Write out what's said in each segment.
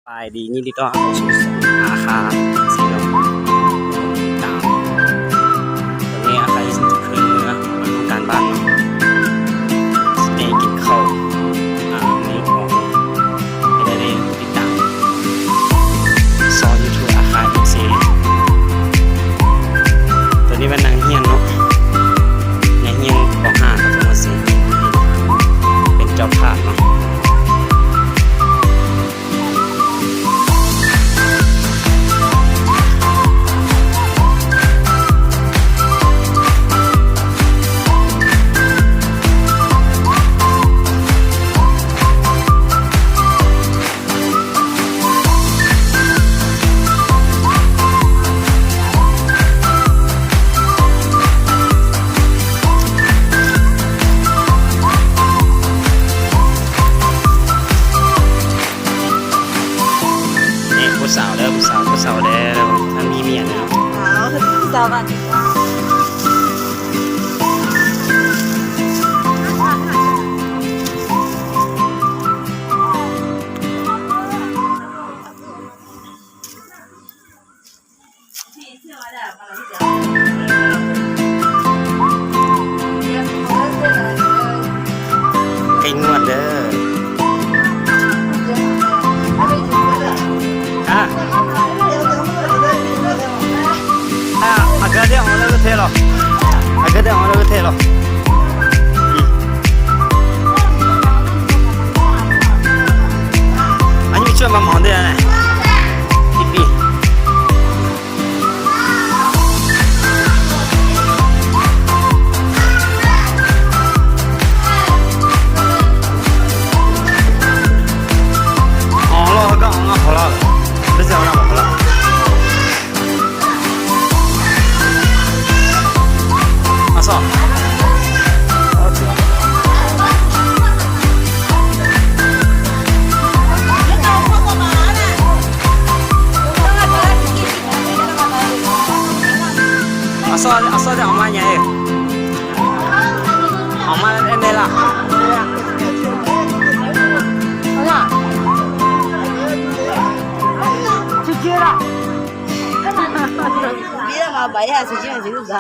ສະບາຍດີ ຍິນດີຕ້ອນຮັບເຂົ້າສູ່ຊ່ອງອາຄາ ເຊໂນ ຕິດຕາມ. ຕອນນີ້ອາຄາຊິຂຶ້ນເມືອ ມາທຳການບ້ານເນາະ ຊິໄປກິນເຂົ້າ ອາ ມື້ອອກ ໃຫ້ໄດ້ຕິດຕາມຊ່ອງຢູທູບອາຄາ ເອັມຊີ. ຕອນນີ້ແມ່ນນັກຮຽນເນາະ ນັກຮຽນ ປໍຫ້າ ປະຖົມມະສີ່ ເປັນເຈົ້າພາບເນາະ. ນີ້ຜູ້ສາວເດີ ຜູ້ສາວ ຜູ້ສາວເດີ ມັນມີເມຍແລ້ວ. ອ້າວ ຜູ້ສາວບ້ານຕິດລາວ. ໃກ້ງວດເດີ. ອາ ອາ ອາກາດແດດອອກແລ້ວກໍແທ້ເນາະ ອາກາດແດດອອກແລ້ວກໍແທ້ເນາະ. ອືມ ອັນນີ້ຊ່ວຍມາໝອນເດີນະ ອີກປີ. ອໍ ລໍກະ ອໍ ລໍ ເຂົາລະ ໄປເຈົ້ານຳເຂົາລະ. ອາຊອ ອາຊອ ອາຊອ ຈະເອົາມາຫຍັງເອີຍ? ເອົາມາແນວໃດລະ?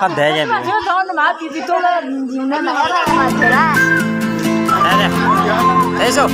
ເຂົ້າໃຈແລ້ວ. ເດ້ ເດ້ ເດ້ ເດ້.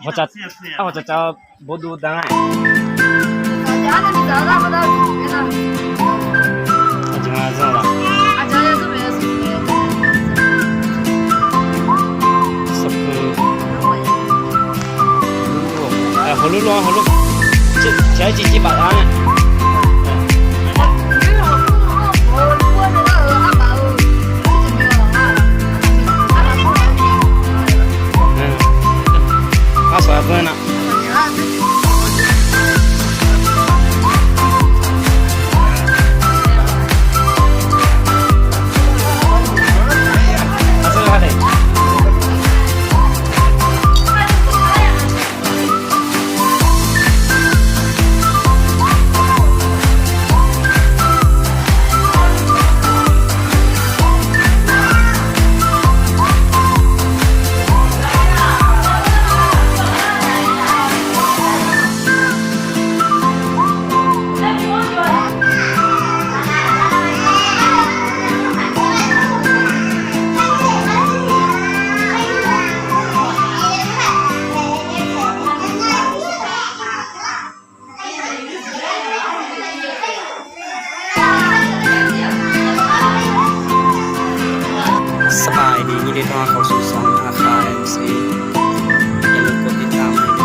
我才，啊，我才知道不读档案。啊，怎么这样了？哎，好了，好了，这，这几，几把档案。 ສະບາຍດີ ຍິນດີຕ້ອນຮັບເຂົ້າສູ່ຊ່ອງອາຄາ ເອັມ ຊີ ຢ່າລືມກົດຕິດຕາມໃຫ້